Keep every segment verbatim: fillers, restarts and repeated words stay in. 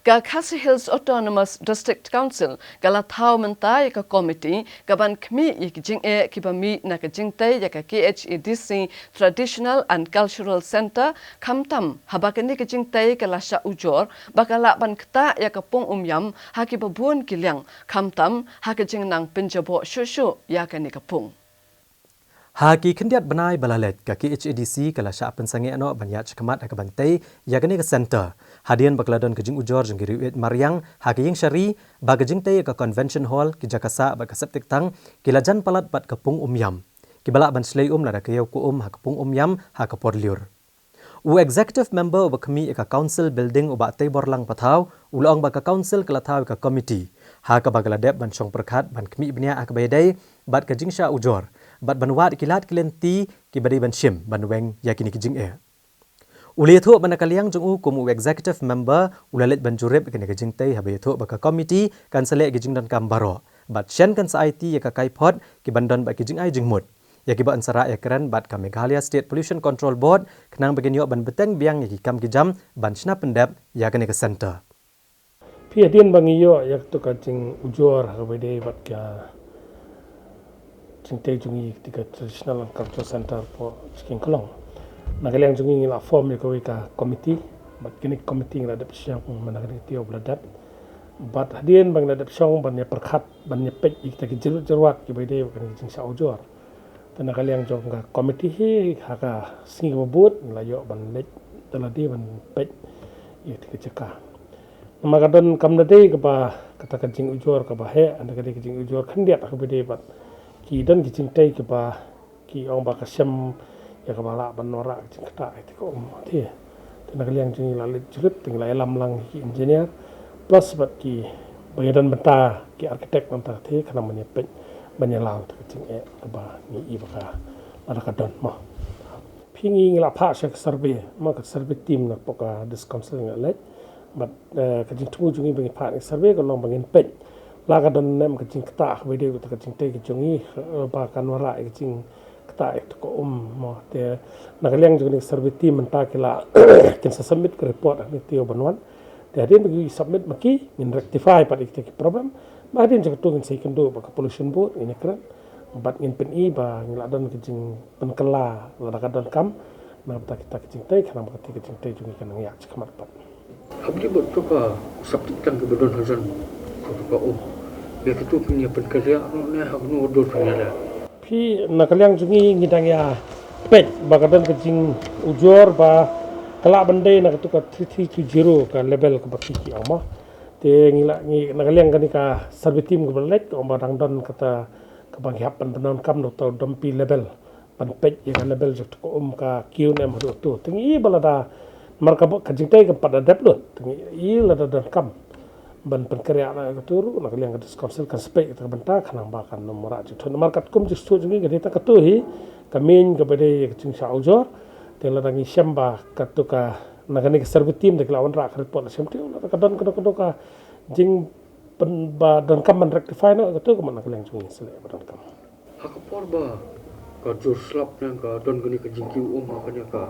Ka Khasi Hills Autonomous District Council ka la thaw mynta ïa ka komiti ka ban khmih ïa ki jingeh kiba mih na ka jingtei ïa ka K H A D C Traditional and Cultural Centre, khamtam haba kane ka jingtei ka la shah ujor ba ka lah ban ktah ïa ka pung Umiam ha kiba bun ki liang, khamtam ha ka jingnang pynjaboh shuh shuh ïa kane ka pung. Ha ki khyndiat bnai ba la leit, ka K H A D C ka la shah pynsangeh noh ban ïaid shakhmat ha ka ban tei ïa kane ka centre. Hadien ba ka la don ka jingujor jong ki riew ïeit mariang ha ka ïing shari, ba ka jingtei ïa ka convention hall, ki jaka sah bad ka septic tank ki la jan palat bad ka pung Umiam, kiba lah ban shlei um lada ka ïew ka um ha ka pung Umiam ha ka por lyiur. U executive member uba khmih ïa ka council building, u Bah Teiborlang Pathaw, u la ong ba ka council ka la thaw ïa ka komiti ha kaba ka la dep ban shong pyrkhat ban khmih bniah ha kaba ïadei bad ka jingshah ujor bad ban wad ki lad ki lynti kiba dei ban shim ban weng ïa kine ki jingeh. U la ïathuh ba na ka liang jong u kum u executive member, u la leit ban jurip ïa kane ka jingtei haba ïathuh ba ka komiti kan sa leh ki jingdonkam baroh bad shen kan sa aiti ïa ka kaiphod ki ban don bad ki jingai jingmut ïa kiba yn sa rah ïakren bad ka Meghalaya State Pollution Control Board khnang ba kin ïoh ban bteng biang ïa ki kam ki jam ban shna pyndep ïa kane ka centre. Phi, hadien ba ngi ïoh ïa katu ka jingujor ha kaba ïadei bad ka jingtei jong ngi, kata ka Traditional and Cultural Centre hapoh Chikieng Klong, na ka liang jong ngi ngi la form ïa kawei ka komiti. Bad kane ka komiti ngi la dep shong mynta kane ka taïew ba la dep. Bad hadien ba ngi la dep shong ban ïa pyrkhat, ban ïa peit ïa kita ki jyrwat jyrwat kiba ïadei bad kane ka jingshah ujor, te na ka liang jong ka komiti hi, ha ka sngi kaba bud ngi la ïoh ban leit da lade ban peit ïa kata ka jaka. Namar ka don kam da dei kaba, kata ka jingujor kaba heh, hynrei ka dei ka jingujor khyndiat ha kaba ïadei bad ki don ki jingtei kiba ki ong ba ka shem ïa kaba lah ban wanrah ka jingktah ïa kata ka um, te. Te na ka liang jong ngi la leit jurip, te ngi la ïalam lang ïa ki engineer plus bad kiba ïadon bynta, ki architect, nangta te khnang ban ïa peit, ban ïalam ïa kata ka jingeh kaba ngi i ba ka, lada ka don mo. Phi, ngi, ngi la phah sha ka survey mo, ka survey team napoh ka District Council ngi la leit. Bad, eh, ka jingthmu jong ngi ba ngi phah ïa ka survey ka long ba ngin peit la ka don ne em ka jingktah kaba ïadei bad ka jingtei ka jong ngi, eh, ba kan wanrah ïa ka jingktah ïa kata ka um mo. Te na ka liang jong kane ka survey team mynta ki la, kin sa submit ka report ha kane ka taïew ban wan. Te hadien ba ki submit ma ki, ngin rectify pat ïa kita ki problem. Bad hadien jong kata ngin sa ïakynduh bad ka Pollution Board, ngin ïakren bad ngin pyni ba ngi la don ka jingpynkylla lada ka donkam na bynta kita ki jingtei, khnang ba kata ka jingtei jong ngi kan nang ïaid shakhmat pat. Haba ïadei bad katu ka septic tank kaba don hajan katu ka um, ïa katu phin ïa pynkynriah noh ne ha kano ka dur phin ïa leh? Phi, na ka liang jong ngi ngi dang ïa peit ba ka don ka jingujor ba ka lah ban dei na katu ka three three two zero ka level kaba ki ki ong mo. Te ngi la, ngi, na ka liang kane ka survey team kaba leit ka ong ba dang don kata kaba ngi hap ban pyndonkam da uta u dumpy level ban peit ïa ka level jong kata ka um, ka kiew ne em haduh kato. Te ngi i ba lada, namar ka, ka jingtei kam pat da dep lut, te ngi i lada donkam ban pynkynriah noh ïa katu ruh, na ka liang ka District Council kan sa peit ïa kata ka bynta khnang ba kan ym wanrah jingthut. Namar katkum jingsngewthuh jong ngi ka dei tang katu hi ka main kaba dei ka jingshah ujor. Te lada ngi shem ba katu ka, na kane ka survey team da ki la wanrah ka report la shem, te lada ka don kano kano ka jing pyn, ba donkam ban rectify noh ïa katu, kumno na ka liang jong ngi sa leh ba donkam. Ha ka por ba ka jur slap ne ka don kane ka jingkiew um ha kane ka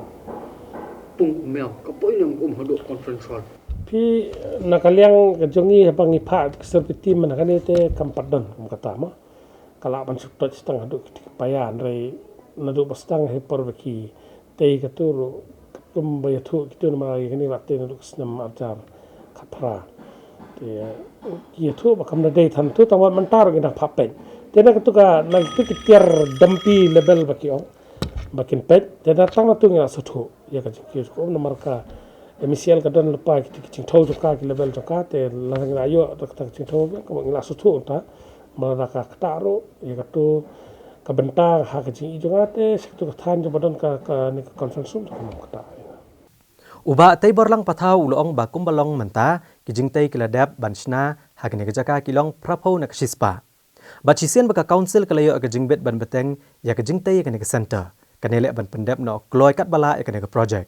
pung Umiam, ka poi ne em ka um haduh conference hall? Phi, na ka liang ka jong ngi haba ngi phah ka survey team na kane te kam pat don kum kata mo. Ka lah ban shu touch tang haduh kiti ki paia, hynrei naduh ba sdang ha i por ba ki tei katu ruh, katkum ba ïathuh kito namar ïa kane la tei naduh ka snem arhajar khatphra. Te ki ïathuh ba kam da dei than tu, tang wat mynta ruh ngi dang phah peit. Te na katu ka, na katu ki tiar dumpy level ba ki ong ba kin peit, te na tang natu ngi la sngewthuh ïa ka jingkiew jong ka um namar ka M E C L ka don lypa kito ki jingthew jong ka, ki level jong ka, te lada ngi la ïoh da kata ka jingthew ka, ngi la sngewthuh nangta. Ba lada ka ktah ruh ïa katu ka bynta ha ka jingïohi jong nga, te sha katu ka thaiñ jong ba don ka, kane ka conference room te kam ktah. U Bah Teiborlang Pathaw u la ong ba kumba long mynta, ki jingtei ki la dep ban shna ha kane ka jaka ki long phraphew na ka shispah. Bad shisien ba ka council ka la ïoh ka jingbit ban bteng ïa ka jingtei ïa kane ka centre, kane leh ban pyndep noh kloi katba lah ïa kane ka project.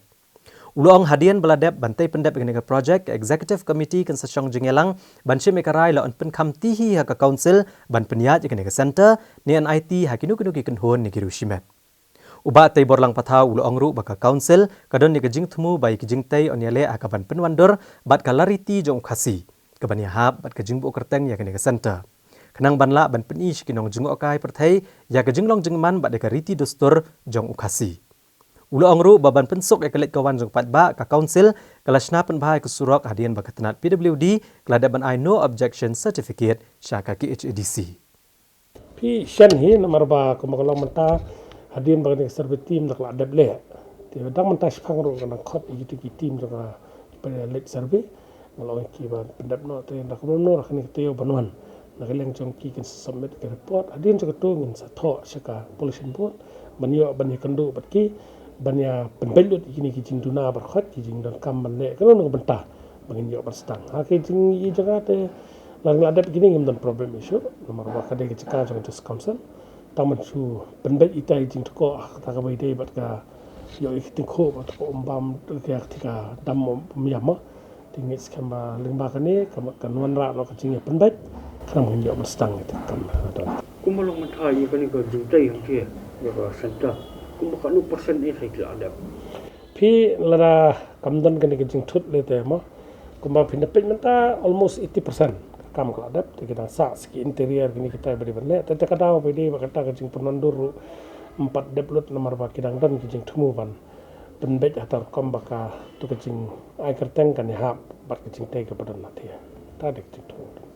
U la ong hadien ba la dep ban tei pyndep ïa kane ka project, ka executive committee kan sa shong jingïalang ban shim ïa ka rai la yn pynkham ti hi ha ka council ban pynïaid ïa kane ka centre, ne yn aiti ha kino kino ki kynhun ne ki riew shimet. U Bah Teiborlang Patha u la ong ruh ba ka Council ka don ïa ka jingthmu ba ïa ki jingtei yn ïaleh ha kaban pynwandur bad ka lariti jong u Khasi kaban ïahap bad ka jingbuh kyrteng ïa kane ka centre, khnang ban lah ban pyni sha ki nongjngohkai pyrthei ïa ka jinglong jingman bad ïa ka riti dustur jong u Khasi. U la ong ruh ba ban pynsuk ïa ka leit ka wan jong u paidbah, ka Council ka la shna pynbha ïa ka surok hadien ba ka tnat P W D ka la dep ban ai no objection certificate sha ka K H A D C. Phi shen hi namar ba kumba ka long mynta, hadien ba kane ka survey team da ka la dep leh, te dang mynta shipang ruh ka nang khot ïa kito ki team jong ka leit survey. Nga la ong ïa ki ban pyndep noh te da kumno noh kane ka taïew ban wan na ka liang jong ki kin sa submit ka report. Hadien jong kato ngin sa thoh sha ka Pollution Board ban ïoh ban ïakynduh bad ki ban ïa pynbeit lut ïa kine ki jingduna baroh, ki jingdonkam ban leh kano kano ka bynta ba ngin ïoh ban sdang. Ha ki jingïohi jong nga te lada la dep kine ngim don problem issue namar ba ka dei ka jaka jong ka District Council. Tang ban shu pynbeit ita i jingtyrkhong ha kata kaba ïadei bad ka ïoh i ka tyngkhuh ba tyrkhong um bam, ka ïa ka dam um ïam ma. Te ngeit skhem ba lyngba kane ka, kan wanrah noh ka jingïapynbeit khnang ba ngin ïoh ban sdang ïa ka kam ha don. Kumba long mynta ïa kane ka jingtei hangtei ïa ka centre, kumba katno percent eh ki la dep? Phi, lada kam don kane ka jingthut lei te mo, kumba phin da peit mynta almost eighty percent ka kam ka la dep. Te ki dang sah sa ki interior kine kita ba dei ban leh, te te ka daw ba dei ba kata ka jingpynwandur ruh ym pat dep lut namar ba ki dang don ki jingthmu ban pynbeit ha ka rukom ba kato ka jingai kyrteng kan ïahap bad ka jingtei kaba don hangtei. Ta dei ka jingthmu.